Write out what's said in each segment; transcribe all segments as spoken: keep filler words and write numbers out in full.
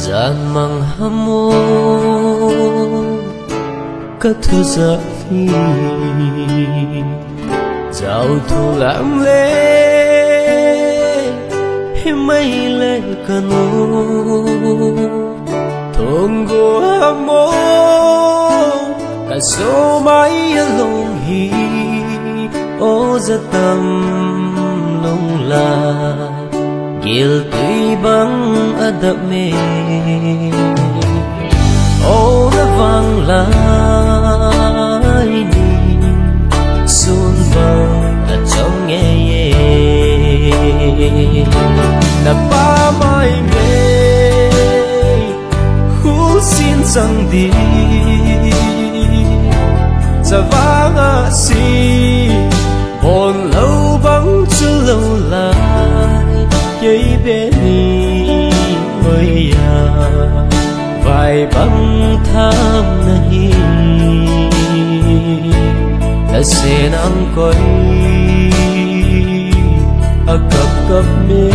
Jan mang hamo ka thu ja hi, jao thu lam le hi mai le ka nu. Thong go hamo ka so mai along hi, o ja tam long la. Giltui bang a dap me. O na vang lai ni, sun bang a chom nge ye. Na pa mai me, hu sin sang di. Sa vang a si, bon lo bang chu lo lai. Kei be ni oi ya, vai bang tham na hi. Na se nang koi, a kap kap me.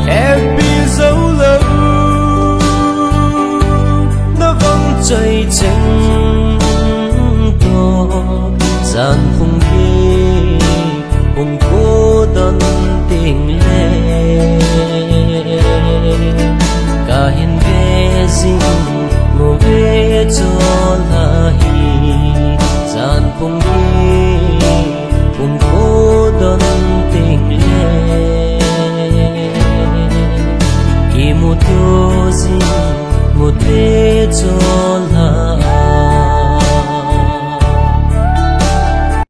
Happy zo lo, na vang choi cheng to, jan phung ki, phung ko don ting le. Ka hin ve jing, mo ve cho la hi, jan phung ki, phung ko don ting le. Ki mu to jing, mo te cho